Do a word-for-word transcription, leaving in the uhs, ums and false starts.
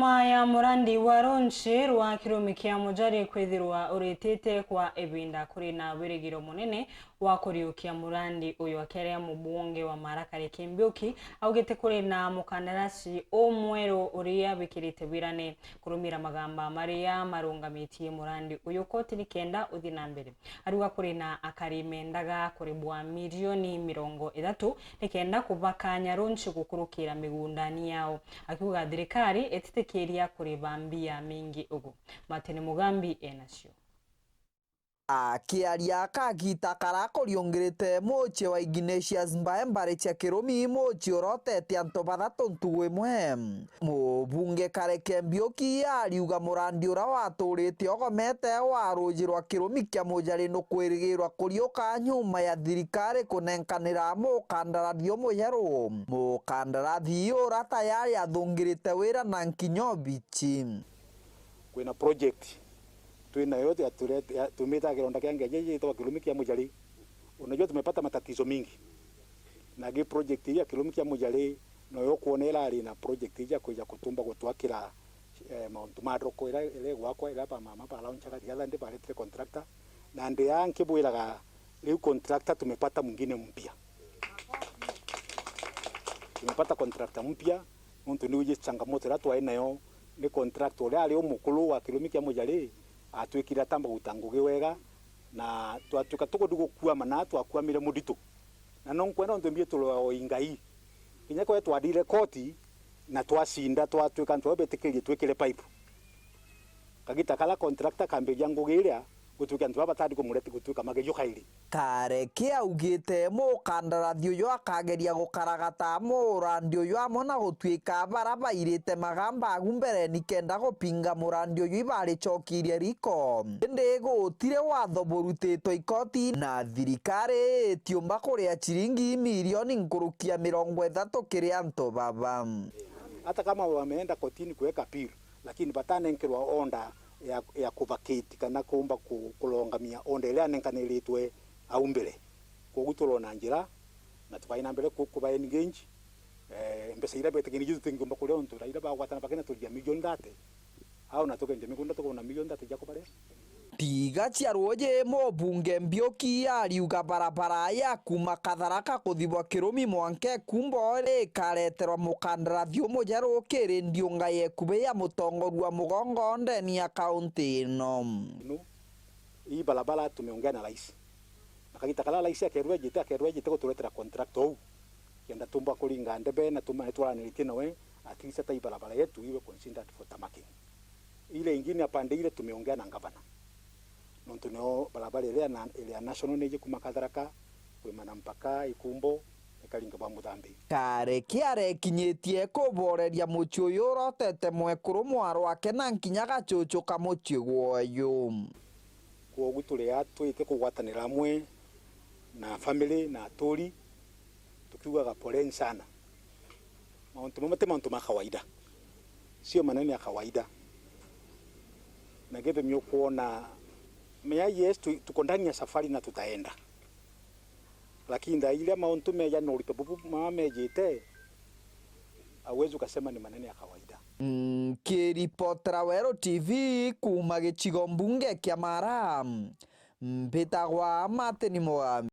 Nyuma ya murandi wa ronchi rwa kirumi kia Mujari kwithirwa uritite kwa ibinda, kuri na wirigiro munene wa kuriukia murandi uyu, akiaria mubunge wa Marakare Kimbiuki augite kuri na mukandarasi umweru uria bikirite wirane kurumira magamba maria marungamitie murandi uyu koti nikenda uthi na mbere. Ariuga kuri na akari mendaga kuribwa milioni mirongo ithatu nikenda kubakanya runchi gukurukira migundani yao, akiuga thirikari ititikiria kuriba mbia mingi ugu. Martin Mugambi enacio. Akiaria kagita kara kuriungirite mucii wa Ignatius Mbae mbari cia Kirumi, mucii urotete antu bathatu ntugu imwe. Mubunge Kareke Mbiuki ariuga murandi uria waturite ugomete wa ruuji rwa kirumi kia Mujari nukwirigirwa kuriuka nyuma ya thirikari kunenkanira mukandarathi umweru. Mukandarathi uria tayari athungirite wira na nkinya obici. Kwina project twinayo ya ture-, ya tumita kironda kia ngeje yitwa kirumi kia Mujari. Unajua tumepata matatizo mingi. Na gi project hii ya kirumi kia Mujari, noyo kuona irari na project hii ya kuja kutumba gutwakira, eh, mauntu ma thoko ira, ira igwakwa, ira ba mama ba launchaga the other day, baretire contractor. Na ndi aa nkibwiraga, riu contractor tumepata mwingine mpya. Tumepata contractor mpya, nontu ni ujie changamoto iria twari nayo, ni contractor uria ari umukuru wa kirumi kia Mujari, atwikire atamba guta ngugi wega, na twatwika tukuthi gukuama na twakuamire muritu. Na no nkwenda untu mbie turwa o ingai. Kinya kwa twathire koti na twacinda, twatwika antu bau betikirie twikire pipe. Kagita kara contractor kambiria ngugi iria, gutwika antu baba batari kumureti gutwika magerio kairi. Kareke augite mukandarathi uyu akageria gukaragata murandi uyu amwe na gutwika bara bairite magamba agu mbereni kenda gupinga murandi uyu ibaricokirie riko. Indi gutiri watho burutitwe ikoti na thirikari itiumba kuria ciringi milioni nkuruki ya mirongo ithatu kiri antu baba. Hata kama wameenda kotini kuweka appeal, lakini batanenkerwa order ya, ya kuvacate kana kuumba ku-, kulongamia order iria yanenkaniritwe au mbere. Kwogu turona njira na tukai na mbere ku-, kuba engage. Eh, mbeca iria betikanirie tutingiumba kuria untu raira bagwatana bakena turia milioni thate. Au na tukendia migunda tukona milioni thate ja kubaria. Tiga cia ruuji, mubunge Mbiuki ariuga barabara ya kuuma Katharaka kuthibwa Kirumi mwanka Ikumbo ikareterwa mukandarathi umujeru kiri ndiunga ya ikubi ya mutongoria wa mugongo ndeni ya kaunti ino. Ino, ii barabara tumeongea na rais. Na kagita karia rais akerwa ejite, akerwa ejite guturetera contractor uu. Kenda tumba kuringa ndebe na tumba nitwaraniritie nawe, at least hata ii barabara yetu iwe considered for tarmac. Ile ingine apande ile tumeongea na gavana. Nontu nio barabara iria na, iria national neji kuma Katharaka, kwimana mpaka Ikumbo, ikaringa bwa Muthambi. Kareke arekinyitie kuboreria mucii uyu urotete mwekuru mwaro wake na nkinya gacucu ka mucii gwoyu. Kwogu turi aa twite kugwatanira amwe na family na aturi, tukiugaga poleni sana. Mauntu mama ti mauntu ma kawaida, sio maneno ya kawaida. Na githumi ukwona, mea, yes, tu-, tuko ndani ya safari na tutaenda. Lakini thaa iria mauntu meja na urito bubu mama mejite, hauwezi ukasema ni maneno ya kawaida. Nkiripotera Weru T V kuuma gicigo mbunge kia Mara, mbitagwa Martin Mugambi.